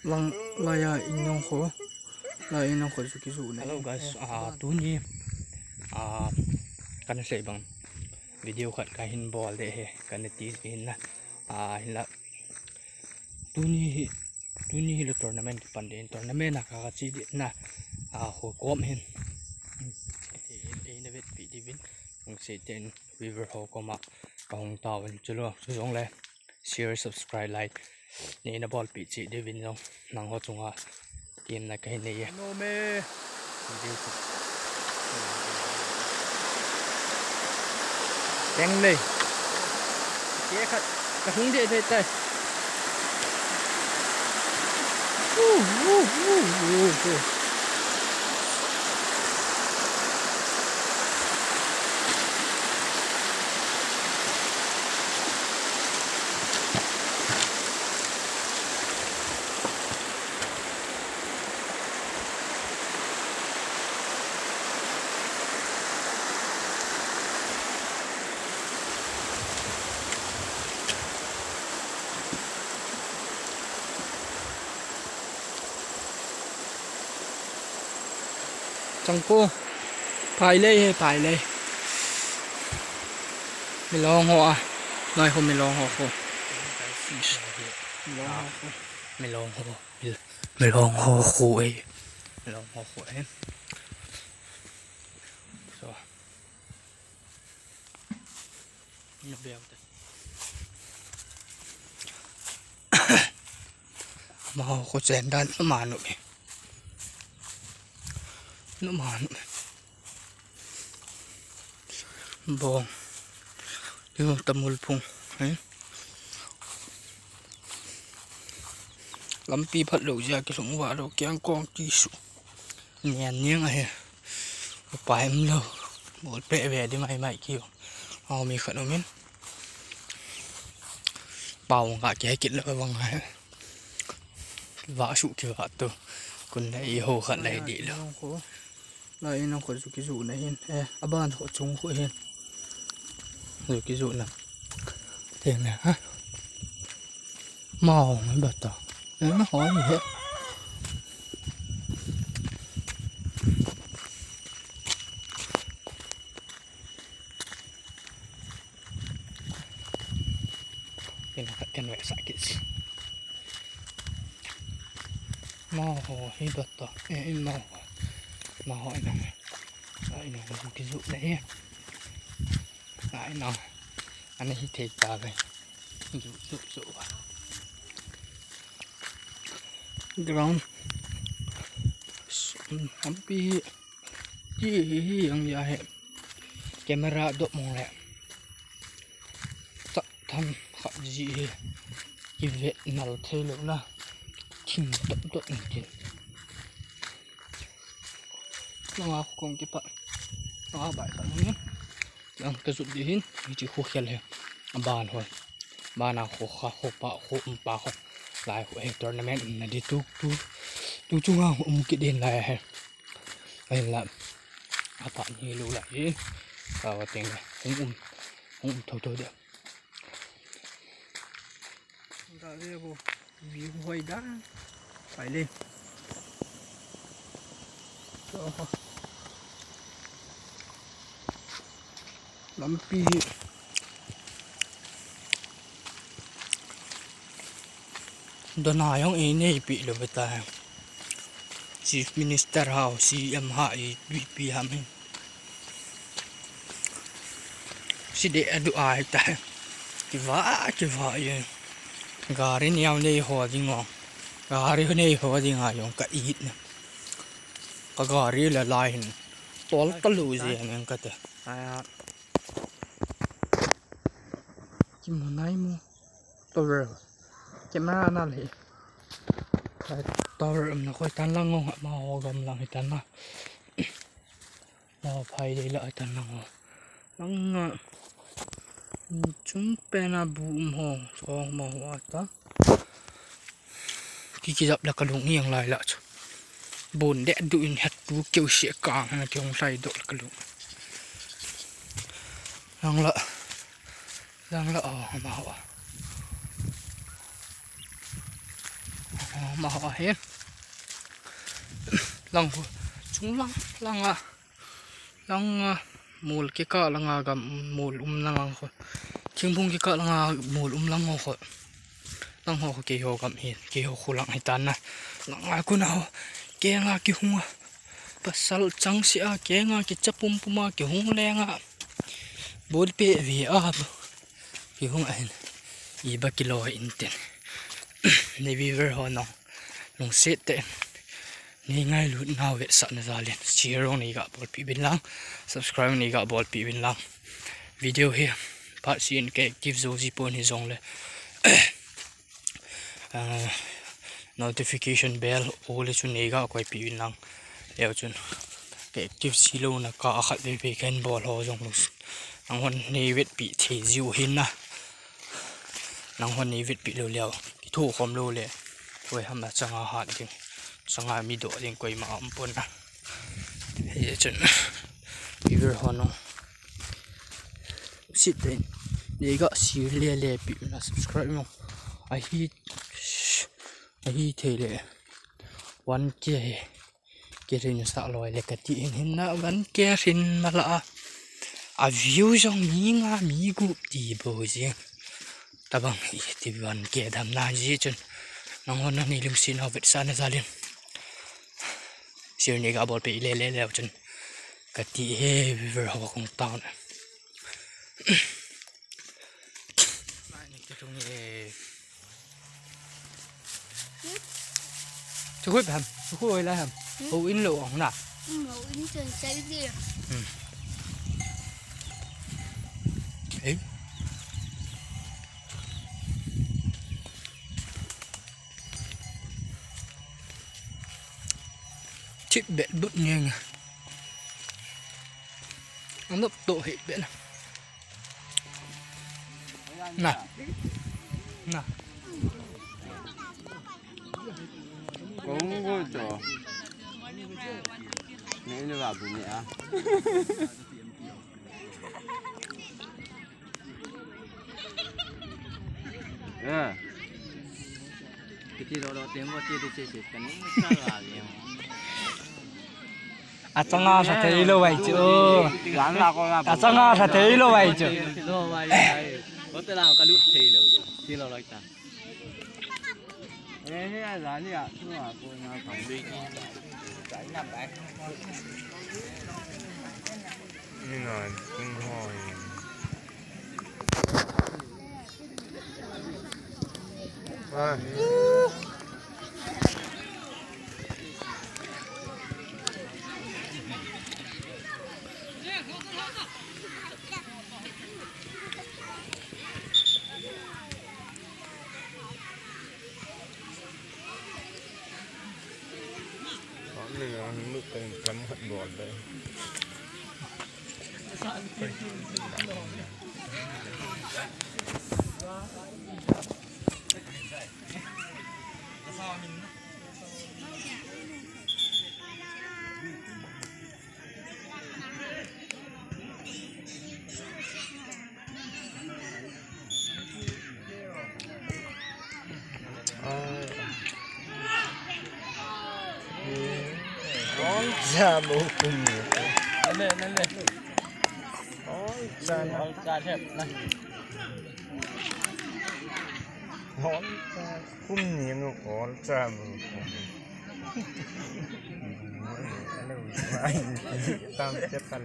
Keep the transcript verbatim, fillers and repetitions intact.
Lang laiya in nong kho. Lai in nong kho chu kizu na. Hello guys, ah, tuni, ah, kana sei bang video khat kahin bol de he, kana ti hin na. Ah, hinla. Tuni hi, tuni hi le tournament kipan de, tournament a ka, kache de na. Ah, ho kom hin. Ei, ei na vetpi diuvin. Hung sei ten viewer ho koma kahung tauvin chulo. Chujongle share, subscribe, like neina bolpeh cheh diuvin jong nangho chunga temna kahin nei e. Nom e. Video chu. Teng lei. Ke khat kahung de de tai. Uh, uh, uh, uh, uh. Changko. Pai lei he, pai lei. Milong ho a. Noi ho milong ho ho. Milong ho ho. Milong ho. Mil-, milong ho ho e. Milong ho ho e. So. Ina beu te. Amaho kho chen dan amanu e. Numanu. Bong. Yu tamul phung. He. Lampi phat lou jeh a kilhung vah lou kiang kong kisu. Nian niang ahi. Upai umlou. Bol peh ve di mai mai kiu. Au mi khat umin. Pau nga kihei kit lou vang ahi. Vah su kivah tu. Kun le i ho khat le di lou. Lai in nong kho chu kizu na hin. Eh, aban kho chung kho hin. Zu kizu na. Te me ha. Mao me bata. Eh, na ho ni he. Ken, ken ve sa kit si. Maho hi dot to. Eh, in maho. Maho ina. Ai, ina kizu le hi. Ai, ina. Ani hi thei ta ve. Zu, zu, zu. Ground. Ampi hi. Hi, hi, hi, ang ya he. Camera dop mong le. Chak tham kha ji hi. Kive nal thei lou na. Thim dop dop ni ti. Nanga kong kipa. Nanga bai kha ni. Yang ka zut di hin. Ni ti khu khel he. Ban hoi. Bana khu kha khu pa khu um pa khu. Lai khu he tournament um na di tu tu. Tu chunga um kit din lai he. Ahinla, apa ni lou lai e. Kawa teng le. Hung um. Hung um tho tho de. Ga le bo. View hoi da. Pai le. So. Lampi hi dona jong einei pi lou ta. Chief Minister hao, C M ha, VP ham hi. Si de adu ai ta. Kiva, kiva ye. Gari niau nei ho ding o. Gari nei ho ding a jong ka it na. Ka gari la lai hin. Tol talu je nang ka ta. Ai a. Kimu nai mu. Tower. Camera na le. Tower um na khoi tan lang ngong ma ho gam lang hi tan na. Ma ho phai le la tan lang ngong. Lang nga. Chung pe na bu um ho. So ma ho ata. Ki ki jap la ka lung iang lai la chu. Bun de du in het tu keu se kang na ki hong lai do la ka lung. Lang la. Lang la, oh, ma ho. Amaho hi lang ho, chung lang, langa, langa, mol kikah langa gam, mol umna lang ho, thingbung kikah langa mol um lang ho, lang ho, keiho gam hi, keiho kho lang hitan na. Langa kona ho, kenga kihunga, pasal changse a kenga kicha pumpum a kihung lenga, bolpeh ve a kihung ahin, iba kilo intin. Nei viewer ho nong, nong set te, nei ngailut nau vetsahna jalin share jong nei ga bolpeh uvin lang, subscribe nei ga bolpeh uvin lang. Video hi phat seh in ka active jou ji pon hijongle, ah, notification bell all le chun nei ga koipeh uvin lang. Leu chun ka active ji louna kah a khat vei vei kahin bol ho jong lou, nanghon nei vetpeh thei jiu hin na. Nanghon nei vetpeh lou leu, kithokhom lou le, koi ham a changa hat ding, changa mi doh ding koima umpon na. Hichun viewer ho nong, set te, nei ga share le le peh na, subscribe mo. Ahi, ahithei le one K hi kilhin sah loi le kati hin, hin na one K lhin mala a, a view jong mi nga mi gup ti bou jing. Tabang iti one K damna ji chun, nanghon nei lungset nau vetsahna jalin share nei ga bolpeh le le leu chun kati e viewer ho kong tao na. Chu hui ham, chu hui lai ham. Houin lou ong na. Hmm, houin chun chai di. Hmm. Ei. Thip bet but nge nge. Anop to hei bet na. Na. Na. Kong go to. Nei ne ba bu ne a. Eh. Kiti lo lo tem bo ti ti che che kan ni sa la le. Achanga sa thei lou vai chu. Achanga sa thei lou vai chu. Hotel a ka lut thei lou. Ti lo lo ta. Ol cha mo kum ni. Ol cha na. Ol cha thep na. Ol cha kum ni no ol cha mo kum ni. Tam che pal.